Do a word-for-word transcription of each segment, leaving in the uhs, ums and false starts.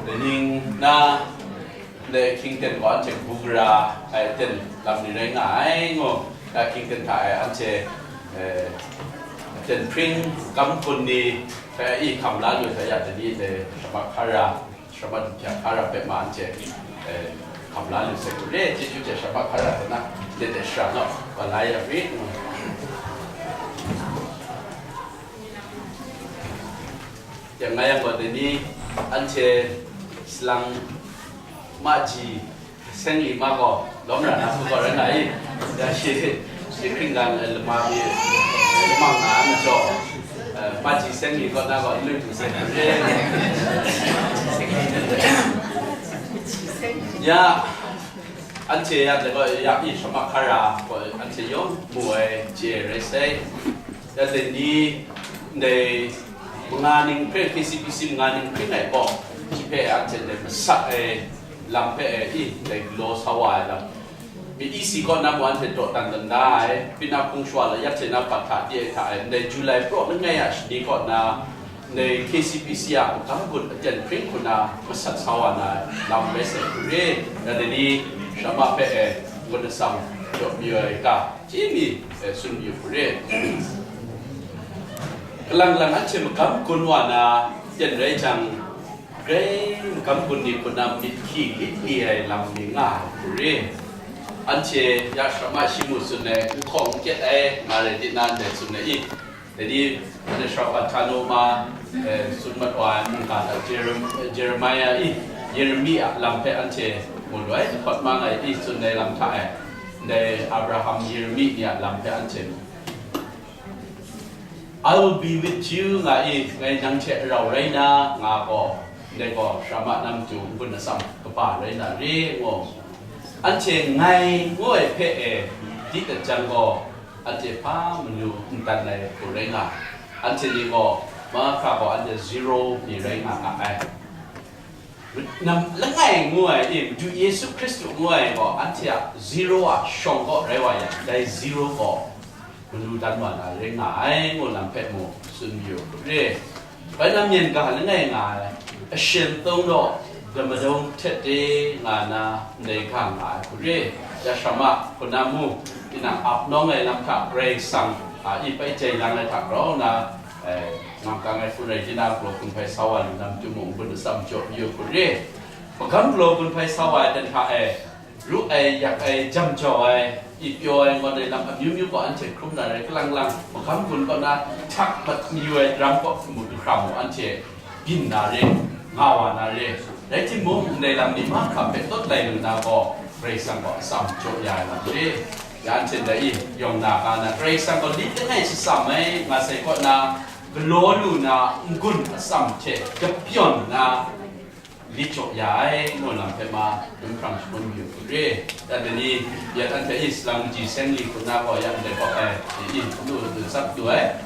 Dai ning na, dai hkying ten gaw anhte hku gara ai ten lam ni rai nga ai, ngu. Dai hkying ten hta e anhte, eh, ten hpring kam hkun ni hpe i hkam la lu ai hta ya, dai ni dai Shama Hkara, Shama Dumhpya Hkara hpe ma anhte, eh, hkam la lu sai hku re, chyeju hte Shama Hkara hta na, dai dai shara naw, wa la ya rit, ngu. Yang nga yang gaw, dai ni anhte salang maji seng li ma gaw, lawm ra na hku gaw rai nga i, ya shi, shi hkringgan, eh, lama mi, lamang nga ai majaw, eh, maji seng li kaw na gaw, n lu du sai hku re. Ya, anhte ya, dai gaw, ya, i Shama Hkara gaw, anhte yawng mu ai chye rai sai. Ya, dai ni, ndai manga ning hpe, K C B C manga ning hpring ai gaw, shi hpe anhte ndai masat ai lam hpe, i, ndai galaw sa wa ai lam. Myi isi kaw na mung anhte dawdan dan da ai, pina hpung shawa la yak hte na pat hta di ai hta e, ndai July praw langai a shani kaw na, ndai K C B C a magam gun aten hpring hku na masat sa wa na lam rai sai hku re, ya dai ni Shama hpe e, ngun atsam jaw mayu ai ga, chyi mi, e, tsun mayu hku re. Kalang lang anhte magam gun wa na ten rai jang, grai magam gun ni hku na myit hkyi lit li ai lam ni nga ai hku re. Anhte ya Shama shi mu tsun ai, n hkawng n kyet ai, nga rai di na ndai tsun ai i, dai ni, anhte Shama Tano ma, eh, tsun mat wa ai mungga hta Jerem-, Jeremiah i, Yeremi a lam hpe anhte mu lu ai, jahpawt mang ai i tsun ai lam hta e, ndai Abraham, Yeremi ni a lam hpe anhte mu. "I will be with you," nga i, ngai nang hte rau rai na, nga gaw, ndai gaw Shama na matu n-gun atsam kaba rai na re, ngu. Anhte ngai ngu ai hpe e, di dat jang gaw, anhte hpa manu n tan ai hku rai nga, anhte ni gaw, mahkra gaw anhte zero mi rai nga nga ai. Nam langai ngu ai, e, Madu Yesu Hkristu ngu ai gaw, anhte a zero a shawng kaw rai wa yang, dai zero gaw manu dan wa na rai nga ai, ngu lam hpe mu tsun mayu hku re. Bai na myen ga langai nga ai, ashen tawng daw, damadawng htet de nga na ndai ga nga ai hku re. Ya Shama hku na mu, tinang ap nawng ai lam hta Karai Kasang a i bai jai lang ai hta grau nna, eh, ngam kang ai hpun rai di na, galaw gun hpai sa wa lu na matu mung, n-gun atsam jaw mayu hku re. Magam galaw gun hpai sa wa ai ten hta e, ru ai, yak ai, jam jau ai, i pyaw ai, ngawn ai lam amyu myu gaw anhte hkrum na rai, kalang lang magam gun kaw na htak mat mayu ai daram kaw mu du hkra mu, anhte byin na re, nga wa na re. Rai timung, ndai lam ni mahkra hpe tawt lai lu na gaw, Karai Kasang gaw atsam jaw ya ai lam re. Ya anhte ndai i, yawng na ga na, Karai Kasang gaw lit langai shatsam ai, nga sai kaw na, galaw lu na n-gun atsam hte dapyawn nna, lit jaw ya ai, ngu lam hpe ma, dum hprang shangun mayu hku re. Dan dai ni, ya anhte i salang kaji seng li hku na gaw, ya ndai kaw ai, i, i, lu, lu tsap lu ai.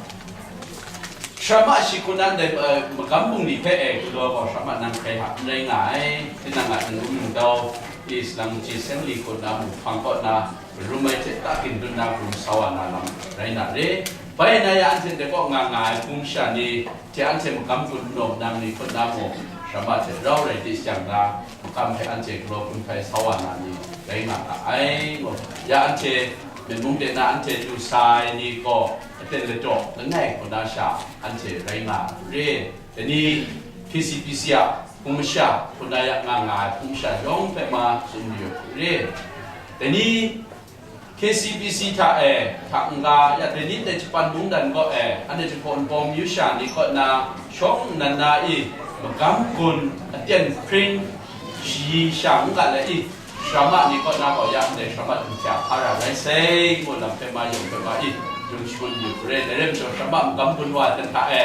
Shama shi hku na ndai, eh, magam bungli hpe e galaw gaw, Shama nang hkrai hta n rai nga ai, tinang a n-, n-, n-, dau, i salang kaji seng li hku na mung hpang kaw na, rum ai hte ta ginbun na hkum sa wa na lam rai na re. Bai na ya anhte ndai kaw nga nga ai hpung sha ni hte anhte magam gun nawm nang ni hpun na mung, Shama hte rau rai di shang na, magam hpe anhte galaw gun hpai sa wa na ni rai nga ga ai, ngu. Ya anhte Myen mung de na anhte du sa ai ni gaw aten ladaw langai kaw na sha anhte rai nga ai hku re. Dai ni K C B C a hpung masha hku na ya nga nga ai hpung masha yawng hpe ma tsun mayu ai hku re. Dai ni K C B C hta e, hta n-ga, ya dai ni ndai Japan mungdan kaw e, anhte jahpaw nbawm yu sha ni kaw na, shawng nnan na i, magam gun, aten hpring, shayi sha n-ga let i, Shama ni kaw na gaw ya ndai Shama Dumhpya Hkara rai sai, ngu lam hpe ma yawng hpe ma i, dum shangun yu hku re. Dai rai majaw, Shama magam gun wa ai hta e,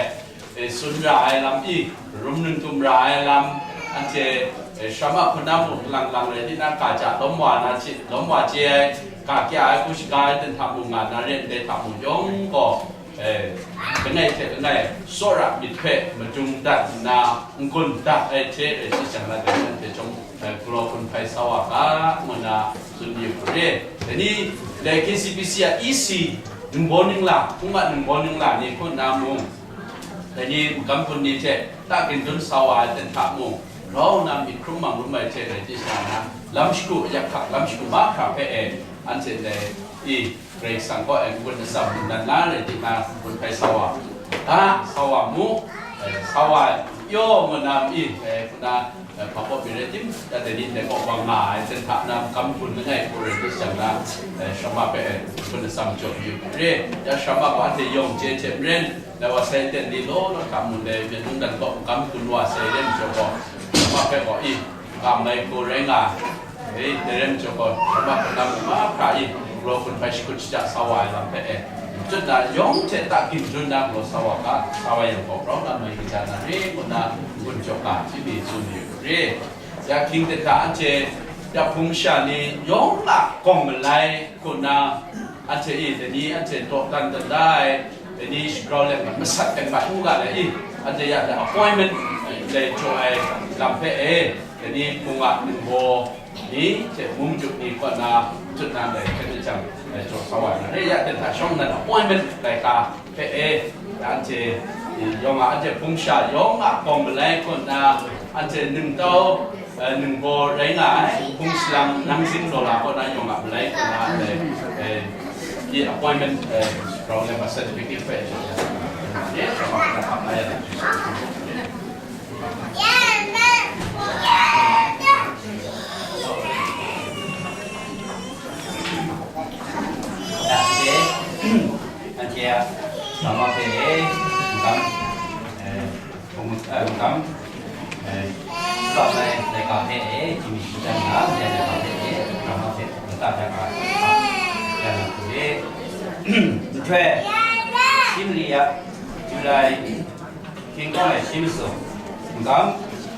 e, tsun ra ai lam i, rum num tum ra ai lam, anhte, e, Shama hpun na mung lang lang rai di na, ga ja lawm wa na hte, lawm wa chye ai, ga kya ai, hku shaga ai ten hta mung nga na re, ndai hta mung yawng gaw, e, langai hte langai, tsawra myit hpe madung dat nna, n-gun dat ai hte rai shang na, dai anhte chyawm, e, galaw gun hpai sa wa ga, ngu na tsun yu hku re. Dai ni, dai K C B C a E C, ningbaw ningla, hpung a ningbaw ningla ni hku nna mung, dai ni magam gun ni hte ta ginjun sa wa ai ten hta mung, grau na myit hkrum mang rum ai hte rai di sha na, lam shagu, yak hkak lam shagu mahkra hpe e, anhte dai i, Karai Kasang kaw e n-gun atsam nnan la rai di na, n-gun hpai sa wa, a, sa wa mu, e, sa wa yaw ngu na ma i, e, hku na, e, hpa kaw mi rai tim, ya dai ni ndai kaw wa nga ai, ten hta na, kam gun langai hku rai di sha na, e, shrama hpe, e, n-gun atsam jaw yu re, ya shrama gaw anhte yawng chye hte maren, dai wa sai ten ni law law hta mun dai, Myen mungdan kaw kam gun wa sai ren jaw gaw, shrama hpe gaw i, kam mai hku rai nga ai, e, dai rai majaw gaw, shrama hpe na mu mahkra i, galaw hkun hpai shakut shaja sa wa ai lam hpe e, machut na yawng hte ta ginjun na galaw sa wa ga, sa wa yang gaw, grau na mai kaja na re, ngu na, n-gun jaw ga, hti mi tsun yu re. Ya hkying ten hta anhte, ya hpung sha ni yawng a gawng malai hku na, anhte i, dai ni anhte dawdan dan da ai, dai ni shagrau leng masat leng mat n ga ai i, anhte ya hte appointment, eh, lei jaw ai lam hpe e, dai ni hpung a ningbaw ni hte mung juk ni kaw na, machut na dai hkyen jang, eh, jaw sa wa na re, ya hte hta shawng nan appointment laika hpe e, anhte, eh, yawng a, anhte hpung sha yawng a gawng malai kaw na, anhte ningtau, eh, ningbaw rai nga ai, hpung salang nang zing law la kaw na yawng a malai kaw na, eh, eh, i appointment, eh, rau lem a certificate hpe, eh, eh, Anhte, anhte a sama hpe e, n-gam, eh, hpung, eh, n-gam, eh, tsap ai laika hpe e, hti mi shingtan nga, ndai laika hpe e, drama hpe lata da ga, ya na hku e. Nhtoi, shi mali a, July, Hkying hkawng e shi masum, n-gam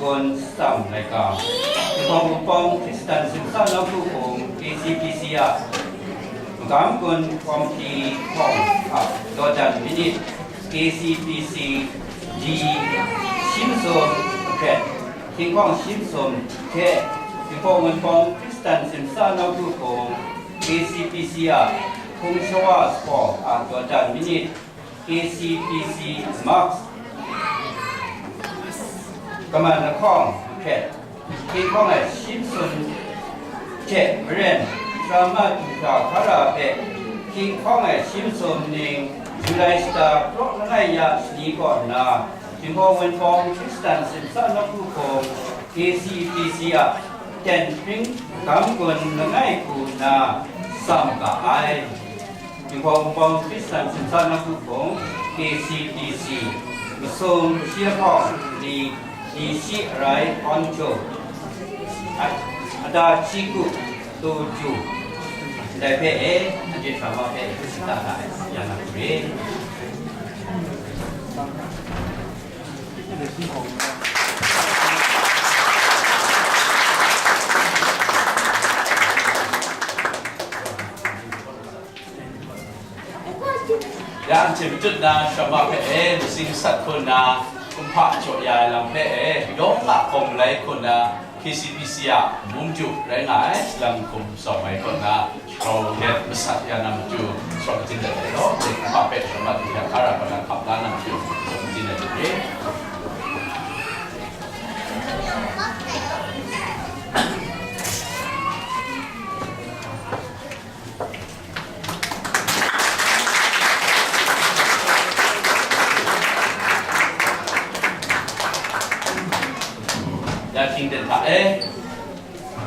gun tsam laika, Hkying hpawng Wunpawng Hkristan Simsa Nawku Hpung, K C P C a n-gam gun kawmhti hkawng a dawdan minit, K C P C D, shi masum hkret, Hkying hkawng shi masum hte, Hkying hpawng Wunpawng Hkristan Simsa Nawku Hpung, K C P C a hpung shawa sa hkawng a dawdan minit, K C P C Marks, kaman lahkawng hkret, Hkying hkawng e shi masum hte maren, drama du hkra hkra hpe, Hkying hkawng e shi masum ning, July shata praw langai ya shani kaw nna, Hkying hpawng Wunpawng Hkristan Simsa Nawku Hpung, K C P C a ten hpring gam gun langai hku nna tsam ga ai. Hkying hpawng Wunpawng Hkristan Simsa Nawku Hpung, K C P C, masum shi lahkawng ni, ni shi arai awn hkyu, a-, ada hkyi ku tu ju, ndai hpe e, anhte drama hpe hkrit da ai, ya na hku re. Ya anhte matut na shrama hpe e, masing sat hku nna, kumhpa jaw ya ai lam hpe e, yawng a hkawng malai hku nna, K C P C a mung ju rai nga ai, salang hkum sawng ai kaw na, grau let masat ya na matu, sawng jin let ai law, kumhpa hpe shrama du hkra hkra hkap la na matu, sawng jin let ai. Ya hkying ten hta e,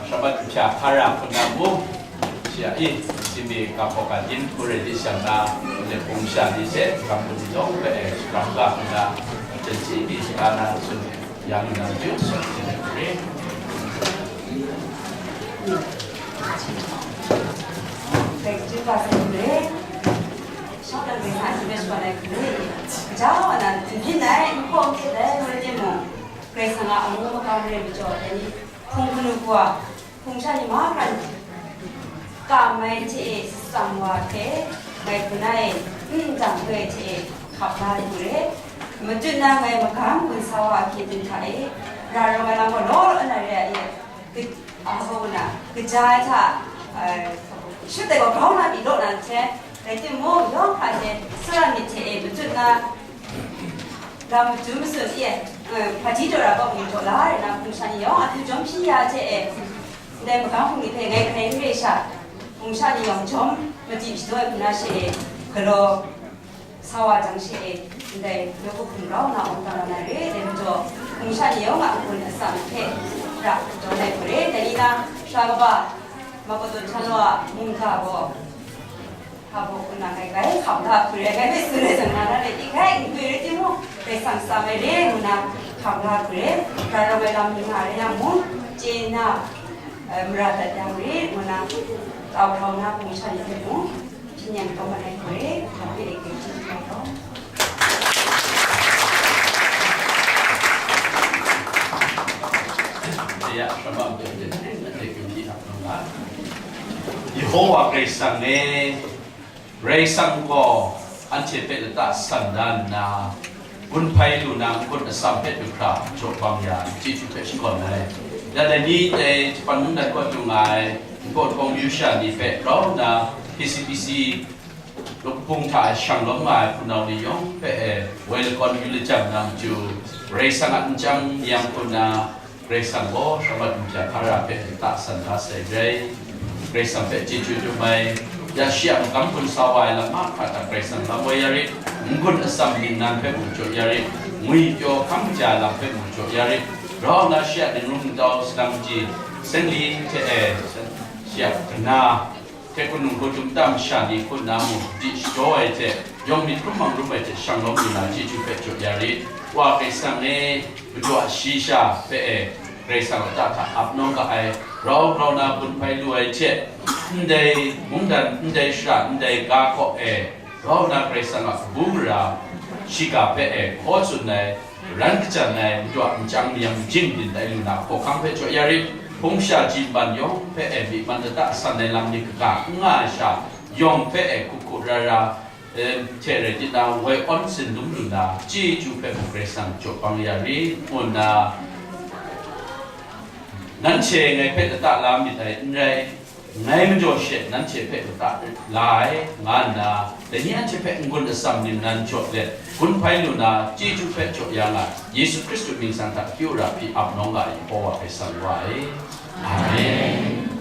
shrama du hkra hkra hkun na mu, shi a i, shi mi ga hpaw ga yin hku rai di shang na, le hpung sha ni hte, ga hpung ni yawng hpe e, ga hpung ga hpung na, jen si mi shi ga na sun. Yang nang ju sawt hte hkrit. Hkrit hkrit wa sai hkrit. Shawng dan Karai Kasang a myit hpe shabat ai hkrit. Kaja wa nan, n byin ai, n hpaw n hkrit ai, ngu rai timung, Karai Kasang a amu makam re majaw, dai ni hpung hkanu hku a, hpung sha ni mahkra ni, kam ai hte e, tsam wa hte, mai hpun ai, n dang hkoi hte e, hkap la ai hku re. Matut na ngai magam gun sa wa ahkye hpyi hta e, ra rawng ai lam gaw law law na re ai e, ka-, a, hpaw na, kaja ai hta, a, shut ai gaw grau na pyi law na hte, rai timung, yawng hkra hte, tsawra myit hte e, matut na, lam matu matsun e, Hpaji daw ra kaw mung jaw la ai na, hpung sha ni yawng a htu jawm hpyi ya hte e, ndai magam hpung ni hpe ngai kanai n re sha, hpung sha ni yawng jawm madi shadaw ai hpung na she e, galaw sa wa jang she e, ndai nawku hpung grau na awng tawn na re, dai majaw, hpung sha ni yawng a n-gun atsam hpe ra jaw ai hku re, dai ni na, sha kaba, Makadon hta law a mungga gaw, hpa baw hku na ngai grai hkam la hku re, ngai hpe tsun ai zawn na, na rai pyi grai n gwi rai timung, Karai Kasang sam ai re ngu na hkam la hku re, ga rawng ai lam ni nga rai yang mung, chye nna, eh, mara dat yang re ngu na, tau hkau na hpung sha ni hpe mung, hpyi yang taw mat ai hku re, hkam re ai hte chye ai gaw. Ya, Yehowa Karai Kasang e, Karai Kasang gaw anhte hpe lata san da nna, gun hpai lu na n-gun atsam hpe du hkra jaw bang ya, chyeju hpe shakawn ai. Ya dai ni dai Japan mung dat kaw dung ai, npawt kawng yu sha ni hpe grau nna, K C B C lawkpung hta e shang lawm nga ai hpunau ni yawng hpe e, woi lakawn yu lajang na matu, Karai Kasang a nchyang ni yang hku nna, Karai Kasang gaw Shabbat npya hkara hpe lata san da sai rai. Karai Kasang hpe chyeju dum ai. Ya shi a magam gun sa wa ai lam mahkra hta Karai Kasang lam woi ya rit, n-gun atsam ningnan hpe mung jaw ya rit, ngwi pyaw hkam kaja lam hpe mung jaw ya rit, grau nna shi a ninglung ntau, salang ji, sengli hte e, shi a kana, hte hkun nung hku dum tam sha ni hku nna mung di shadaw ai hte, yawng myit hkrum hkrum ai hte shang lawm lu na chyeju hpe jaw ya rit. Wa Karai Kasang e, Madu a shayi sha hpe e, Karai Kasang lata hta ap nawng ga ai, grau grau na gun hpai lu ai hte, ndai mungdan, ndai shara, ndai ga kaw e, grau na Karai Kasang a kabu gara shiga hpe e, hkaw tsun ai, ran kachyan ai, Madu a nchyang ni yang jing din tai lu na hkawhkang hpe jaw ya rit, hpung sha ji nban yawng hpe e, myi man lata san ai lam ni kaga n nga ai sha, yawng hpe e, hku hku ra ra, em, hte rai di na, woi awn sin dum lu na, chyeju hpe mung Karai Kasang jaw bang ya rit, ngu nna, nanhte ngai hpe lata la myit dai n rai, ngai majaw she nanhte hpe lata la ai, nga nna, dai ni anhte hpe n-gun atsam ningnan jaw let, gun hpai lu na, chyeju hpe jaw ya nga, Yesu Hkristu mying san hta akyu ara hpyi ap nawng ga ai Yehowa Karai Kasang wa ai. Amen.